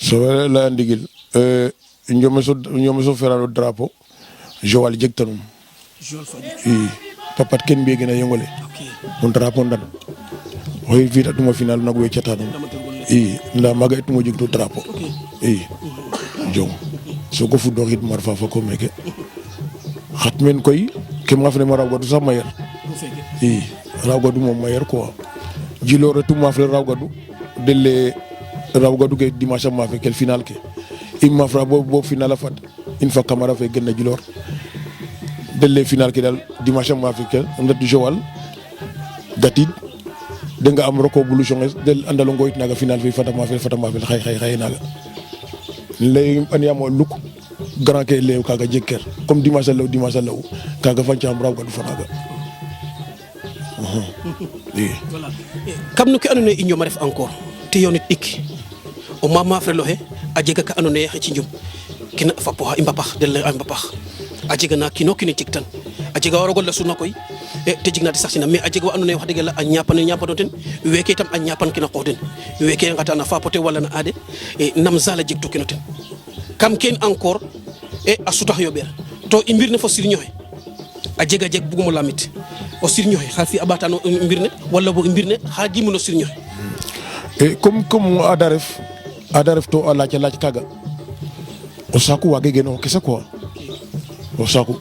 so la ndigil ñoom so ferano drapeau Joal jegtanum i papat ken mbiye gena yengole on drapeau ndan hoy vita tuma final nak we cetano i nda maga etuma jegto drapeau i jong so ko fu doxit marfa fa ko meke xat men koy ke ma fene maraw gadu sax mayer i raw gadu mom mayer quoi jilore tuma fle raw gadu delle raw gadu ke dimanche ma fe kel final ke imma fra bo final fat in fa camara fe genna jilor delle final ke dal dimanche ma fe kel ndat Joal gatid de nga am roko bulu jonges del andalo ngoyit naga final fe fata ma fe xay naga lay an yamo luk grand ke lew kaga jekker comme dimanche law kaga fanca am raw gadu fanaga voilà kam no ke andona i ñoma ref encore te yonit ɗik o mama fre loxe a jega ka andona ye xeci njum kina fapoxa i mbapax del a mbapax a jega na kino kine jeg tan a jega wa rogol la suna koy te jeg na te saxsina mais a jega wa andona ye wax dëgg yàlla a ñapano ten weke itam a ñapan kina qoox den weke ngata na fapote wala na aade nam sala jeg to kino ten kam ken encore a sutax yoɓeer to i mbir ne fo sirñoxe a jega jeg bugumo lamit o sirñoxe xa fi a ɓatano mbir ne wala bo mbir ne xa gimuno sirñoxe comme ada ref to a laaj kaga o saku wage geno kese quoi o saku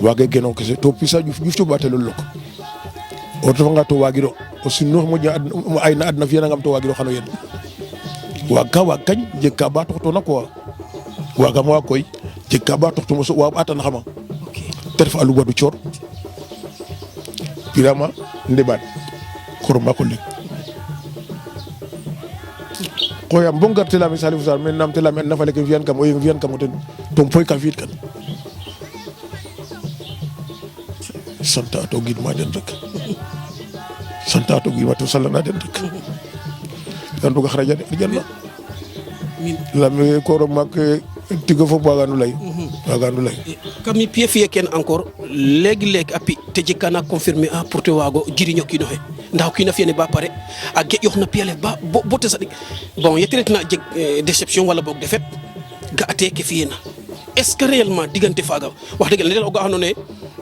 wage geno kese to pisa juf to ɓatelo lok o refanga to wagiro o sinno moƴa ayna adna fiyanangam to wagiro xano yen waag kañ jeg ka ba toxtona quoi wagam wa koy jeg ka ba toxtuma so wa ɓatan xama te ref alu wadu coor pirama ndeɓaan koroma ko leg xoyam bo ngar telami Salif Sarr mais nam telami na fale ke fiyan kam o ten tom poy ka fiit kan santa to gidma den rek santa to gidma to salana den rek dan buga xaraja de janna lam ko mak tigo fo baganu lay kam mi pied fiye ken encore léegi api te jikana confirmer pour te wago jiriño kino he ndax kino fiyene ba pare a ge yoxna piele ba bo te sadik bon yetiretna jeg déception wala bok défaite ga ate ke fiyena est ce que réellement digante faga wax deug la o ga xanone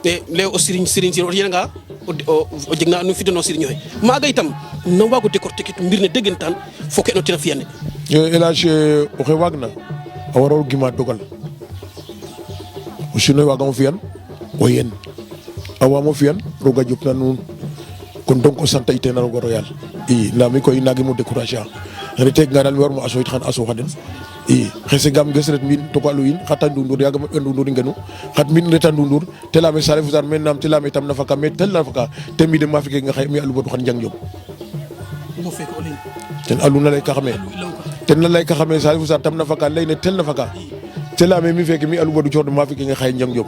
le o sirigne o yenga o jegna nu fidano sirigne he maga itam no wago décortiquer mbir ne deugentan fo ke no tina fiyene elage o xe wagna a waro gima dogal o sino wagamo fiyan o yen a wamo fiyan roga jopna nuun kon donc o santa itena roga royal i nda mi koy nagimo décourager a rete nga dal mi warmo aso it xan aso xaden i xese gam ges ret min tokalu in xata ndundur yaga mo ndundur ngenu xat min reta ndundur telame Salif Sarr men nam telame tam na faka met tel na faka te mi de ma fike nga xay mi alu bodu xan jang jom mo fek o len ten alu na lay ka xame ten na lay ka xame Salif Sarr tam na faka lay ne tel na faka telame mi feke mi alu bodu coor ma fike nga xay jang jom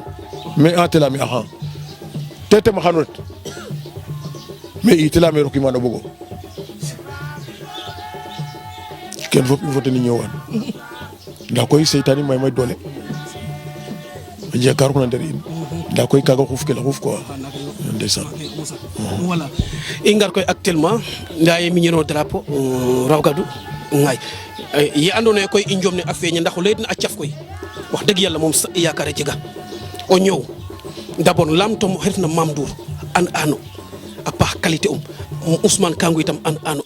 mais a telame axa tete ma xanoret mais i telame roki mana bogo ken fop il faut ni ñëwaat nda koy seytani may doole jakar ko na der in nda koy kaga xuf ke la xuf quoi ndeysaan voilà i ngar koy actuellement nda ye mi ñeno drapeau rawgadu ngay yi andone koy i njom ne a feñ ndax leet na a ciaf koy wax deug yalla mom yaakare jega o ñew d'abord lam to xetna Mamdour an ano a paax qualité Ousmane Kangu itam an ano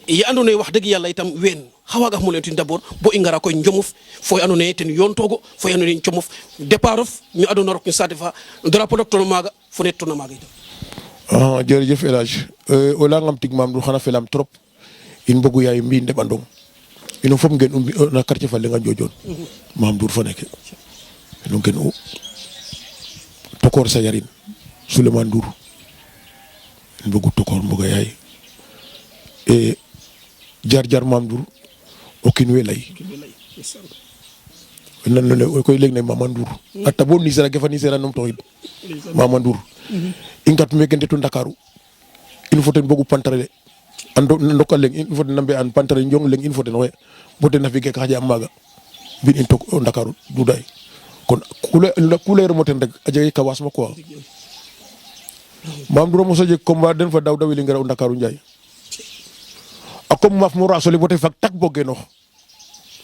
yi andone wax deug yalla itam wen xawaga mo lentin d'abord bo i ngara koy njomuf fo andone ten yon togo fo andone njomuf départ of ñu adona rok ñu satifa drapeau docteur maga fo netto na maga itam jërëjëf Elage o la ngam tig Mamdour xana felam trop in bogu yaay mbi ndebandong ino fop ngeen umbi na quartier fa lenga jojon Mamdour fa nek ino ngeen u tokor sa yarin Souleymane Ndour in bogu tokor mboga yaay e jar Mamdour o kin we lay nan le koy leg ne Mamandour atta bo ni sera gefa ni sera nom tohid Mamandour ingat me gente to Dakaru il faut ten bogu pantare ando ndokal leng il faut nambe an pantare njong leng il faut ten we bote na fike ka ja maga bin in tok Dakaru duday kon couleur mo ten rek aje ka wasma quoi Mamdour mo soje combat den fa daw dawili ngara Dakaru njay akom maf mo rasoli bote fak tak bogeno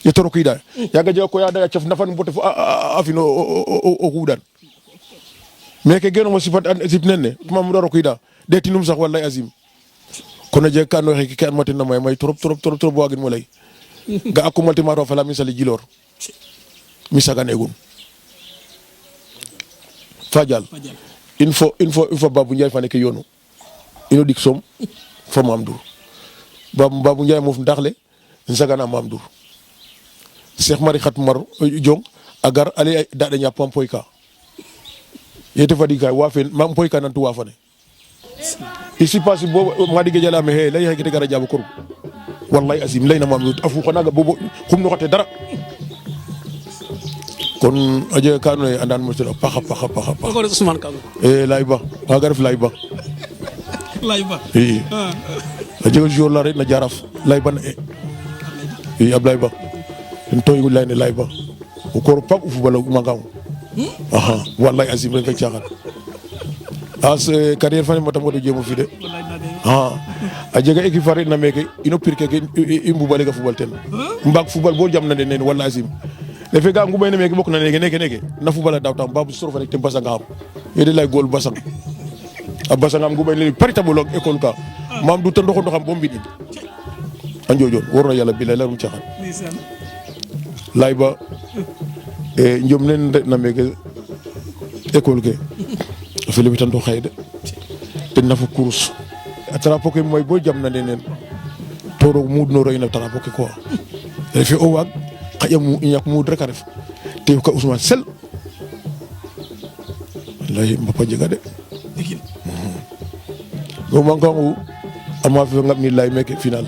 yetoro kida yaga je ko ya daga chef nafan bote fo afino o kudan mais ke geno mo sifat an sip nenne mam do kida de tinum sax wallahi azim kono je kano xeki kan matina may trop wagin mo lay ga akumalti ma ro fala misali jilor misaga negun fajal il faut Babou Ndiaye fane ke yono ino dik som fo mamdour Babou Ndiaye mof ndaxle nsagana mamdour Cheikh Mari Khat Mar Jong agar ale dada nya pampoyka yete fadika wa fen mam poyka nan tu wa fane ici passe bo ngadi gejala me he lay hakite gara jabu koru wallahi azim layna mamdour afu xana ga bobo xum no xote dara kon aje kanu andan mo tiro paxa ko Ousmane Kang layba ha garif layba aje jour la rek na jaraf layba Ablaye Ba en toy lay ne layba o ko pak fu bala mangam aha wallahi azim rek ciaxal as carrière fane mata modo jemo fi de aje ga équipe fare na meke ino pirke ke imbu bale ga football tel mbak football bo jam na ne wallahi azim le fe ga ngubay ne meke bok na neke na football daw tam babu soro fa nek te basanga am yede lay gol basang abasanga ngubay le parita bolok école ka mam du tan doxo xam bombi din anjojon worna yalla bilay larum ciaxal layba njom nen na meke école ke fele bi tan do xeyde te na fu course atrapo ke moy bo jam na nenen toro mud no roy na atrapo ke ko e fi o wag xayamu ñak mud rek ref te ko Ousmane sel wallahi mbapa jega de do mankangu ama fi ngam ni lay meke final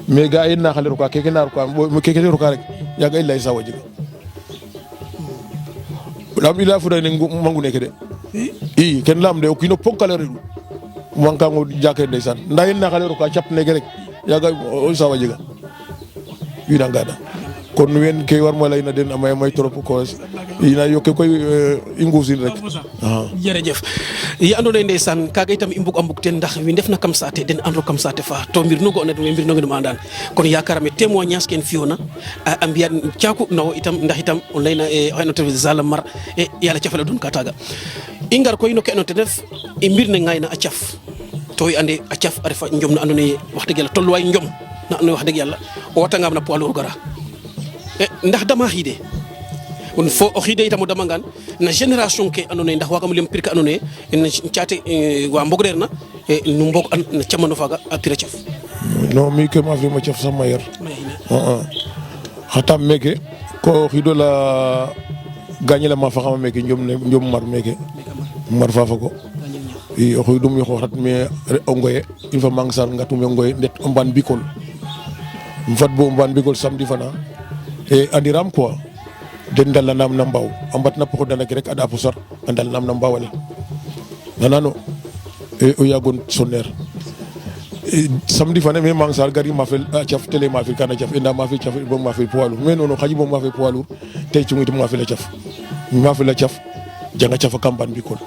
mais ga yi na xale ko keke nar ko mo keke ro ka rek yaga lay sawa jega lam ila fu ne mangu nek de ken lam de o kino ponkale redu mankangu jake ndaysan nday na xale ro ka chap nek rek yaga o sawa jega wi na ngada kon wen ke war ma lay na den amay trop ko ina yokke koy ingusin rek jërëjëf yi ando lay ndaysan kaga itam imbuk ambuk ten ndax wi def na kam saate den andro kam saate fa to mbir no go net mbir no ngam andan kon yakarame témoignage ken fiona ambiyan ciaku nawo itam ndax itam on layna hayno tawi zalam mar yalla ciafala don ka taga ingar koy no ke no te def mbir ne ngayna a ciaf to yi ande a ciaf arefa njom na ando ne wax deug yalla tollu way njom na ando wax deug yalla o wata ngam na poids gara ndax dama xide on fo o xide itam dama ngan na génération ke andone ndax wagam lem pirka andone en ciate wa mbogrer na nu mbog an na camano faga a pira ciaf non mi ke ma fi ma ciaf sama yer hatam meke ko xido la gagné la ma fa xam meke njom mar meke mar fa fa ko o xidum yo xat me o ngoye il faut mang sar ngatum ngoye net o mban bikol mfat bo mban bikol samedi fana e andiram quoi den dal nam na mbaw ambat na poko dana rek ada pusar andal nam na mbawale nanano e o yagon sonner samedi fane me mang sar gari ma fel ciaf tele ma fel kana ciaf enda ma fel ciaf bo ma fel poilu mais non xaji bo ma fel poilu tay ci ngi ma fel ciaf ma fel ciaf janga ciaf kamban bi kol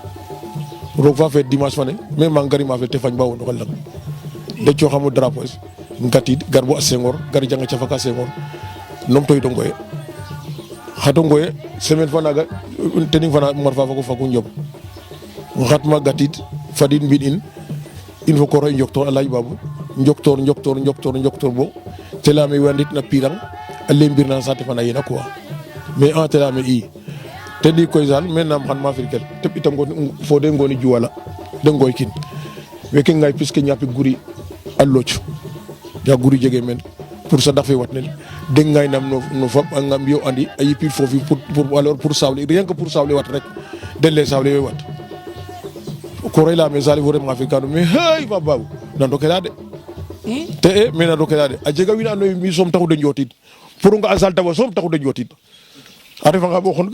ro fa fe dimanche fane me mang gari ma fel te fañ bawo no xal de ci xamu drapeau ngati garbo asengor gari janga ciaf ka sengor nom toy do ngoye xato ngoye semaine fana ga tening fana mar fa ko fagu njom xatma gatit fadin bidin il faut ko roy njoktor alay babu njoktor bo telame wandit na pirang alle mbir na sate fana yena quoi mais en telame te di koy sal mais nam xan ma firkel te itam go fo de ngoni juwala de ngoy kin weke ngay puisque ñapi guri alloch ya guri jege men pour sa dafe wat nen de ngay nam no fam ngam yo andi ay pil fofu pour alors pour sawle rien que pour sawle wat rek de les sawle wat ko rey la mais sali fo ma fi kanu mais hey babu nan do kelade te mais nan do kelade a jega wina no mi som taxu de njotit pour nga asal taw som taxu de njotit arefa nga bo xon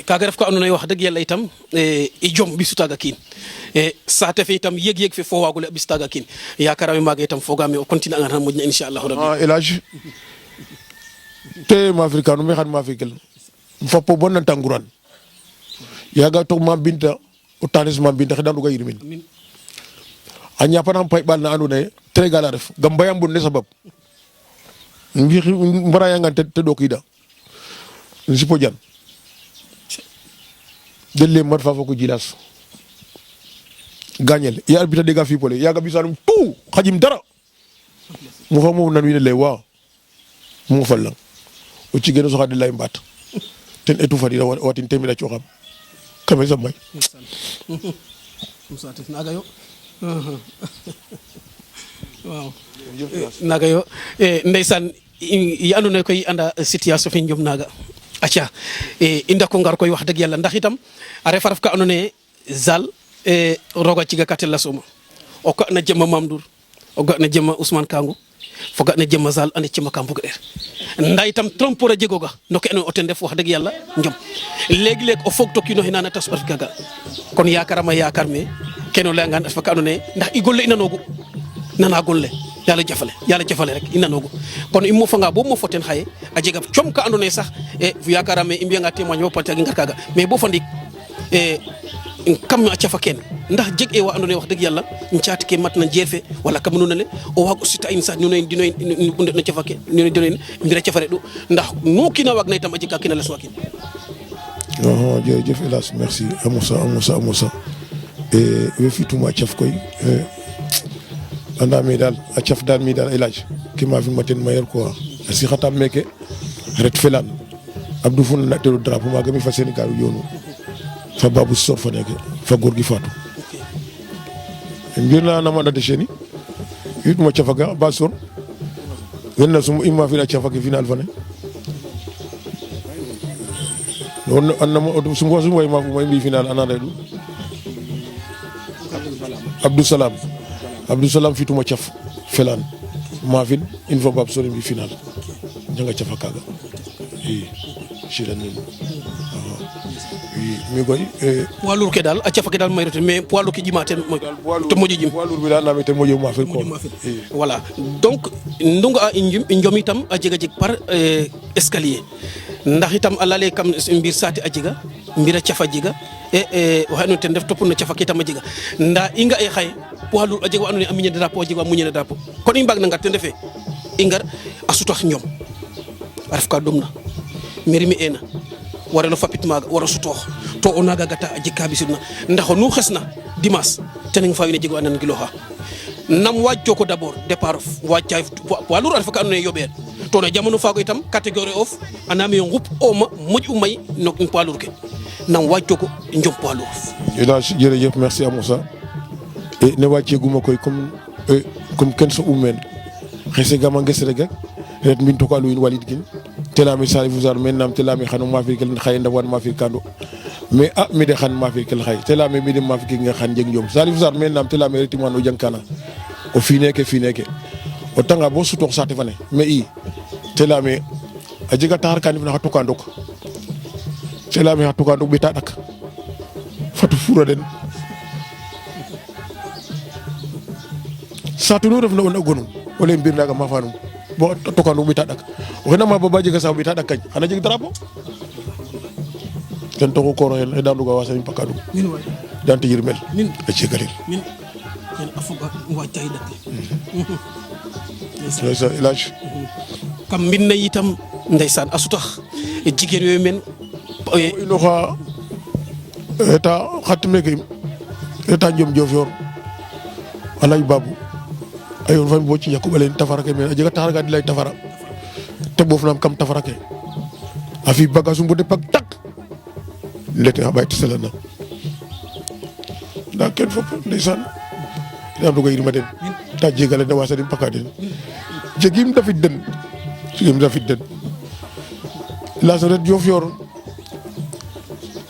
kaga ref ko andona wax deug yalla itam i jom bisu taga kin saate fe itam yeg fe fo wagule bisu taga kin yakarami maga itam fogame o continue ngan modna inshallah rabbi elage te ma africano mi xan ma afrikel foppo bonan tanguran yaga to ma binta o tanis ma binta xedan duga yirmin anya panam pay bal na andone très gala ref gam bayam bon ne sabab mbi mbara nga te do kida sipo jan delle mar fa ko jilas gagnel ya arbita dega fi pole ya ga bisanum tout khajim dara mu fa mo nan wi le wa mu fa la o ci gëna so xadi lay mbat ten etu fa di watin temila ci xam kamé sa may Moussa Tif naga yo waaw naga yo ndeysaan yi andoona yee koy anda situation fe njom naga aca i ndako ngar koy wax dëgg yàlla ndax itam a refa ref ka andoona yee Zal roga ciga ka tela soma o ga na jema Mame Ndour o ga na jema Ousmane Kangou fo ga na jema Zal ande cima ka mbug der nda itam trompeur a jegoga no ke andoona yee o ten def wax dëgg yàlla njom léeg-léeg o fog to kiino xe nana tas ɓat kaga kon yakarama yakar me kene o leyangan a refa ka andoona yee ndax i golle i nanoogu nana gonle yàlla jafale rek i nanoogu kon i mofanga bo mofo ten xaye a jega com ka andoona yee sax yakarame i mbi'anga témoigne bo pare ngar kaga mais bo fa ndiik kam a cafa kene ndax jeg e wa andoona yee wax dëgg yàlla caate ke mat na njeer fe wala kam nuun ale o waag o sita in sax nuno dinoy u ndet na cafa ke nuno dinoy mbira cafa reɗ'u ndax nu kiina waag na itam a jeg ka kiina les wa kin jërëjëf Elas merci a mosa we fituma a caf koy anda me daal a caf daal mi daal Elaj ke ma filma ten mayer quoi a sixatam meke ret felan Abdou Foun na tero drapeau maaga mi fa Sénégal yoonu fa Babou Sor fa neke fa góor gi Fatou mbir na nama ndate cheni yituma cafaga ba Sor wenna sum imma fina cafake final fane non annama sum way ma fu may mbi final ananda du Abdou Salam fituma caf felan ma fin une fois Babou Sor mbi final janga cafa kaga i siran nin mi koy poids lourd ke daal a cafa ke daal mayroten mais poids lourd ke jima ten to moƴo jim poids lourd bi daal naame ten moƴo ma fel ko voilà donc ndunga a njom itam a jeg par escalier ndax itam a lale kam mbir saate a jega mbira cafa jega waxe ando ten def topuna cafa ke itam a jega nda i nga e xaye poids lourd a jega wa andoona yee a miñe drapeau a jega wa muñena drapeau kon i mbaag na ngar ten refe i ngar a sutax njom a ref ka ɗomna mairie mi ena warelo fapit maaga waro sutoox to o naaga gata a jeg ka ɓisudna ndax nu xesna dimanche ten fa wiin we jego a nan gilooxa nam waaj toko d'abord départ of waaj caay poids lourd a refa ka andoona yee yoɓeer to no jamano faago itam catégorie of andaam ee ngup oma moƴ'u may no poids lourd ke nam waaj toko njom poids lourd Elaj jërëjëf merci a Moussa ne waaceguma koy comme ken soɓum meen xese gama nges rek ret mbin toko alu in walid kin telami Salifou Sarr men nam telami xano mafir kel xaye ndaf wan mafir kando mais mi de xan mafir kel xaye telami mi de mafir kel nga xan jeg njom Salifou Sarr men nam telami retiman o jang kana o fine ke o tanga bo sutoox saate fane mais i telami a jega taxar ka ndefna xa tukandok telami xa tukandok ɓeta ɗak fatu fura den saate nu refna on a gonum o ley mbir naga mafanum bo tukandok ɓeta ɗak o xena ma baba jega sax ɓeta ɗak kañ xana jeg drapeau ten taxu kooro xel xeɗa nduga wasanin pakadum dan te yirmel a cegalir a foga waajtaay dak ndeysaan Elaj kam mbin na itam ndeysaan a sutax jigéen yooyu men inoxa eta xat meke eta Njom Diofior Alay Babou a yoon fami bo ciña koɓalen tafara ke men a jega taxar ka di lay tafara te ɓoofnaam kam tafara ke a fi bagage um bo de pak tak ndete xa ɓayti selana nda ken fop ndeysaan ina buga yirma den ta jegale na wasanin paka den jegim dafid den la saret Diofior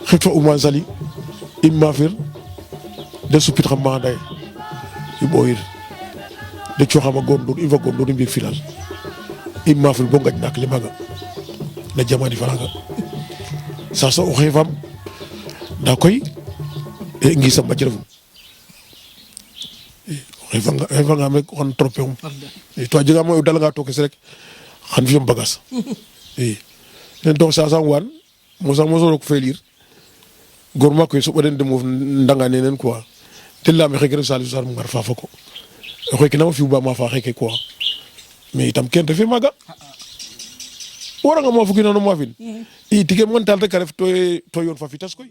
xit fa Oumane Sali im mafir de supit xam ma andaye i ɓooyir de cooxama goor i fa goor ndour i mbi'ik final im mafir bo ngaƴ naak le maaga na jamani faraga sasa o xeefam nda koy ngisam bac refum xefangam rek xan trompé um to a jega ma o dalanga tokes rek xan fiyong bagage i ten tax sasam waan moso roog felir goor maak we soɓa den de moof ndanga nenen quoi te leyaame xeke ref Salifou Sarr ngar fa foko oxe ke nama fi'u ba maafa xeke quoi mais itam ken refe maaga o waranga maafukino no maafin i tige montal rek a ref to yoon fa fitas koy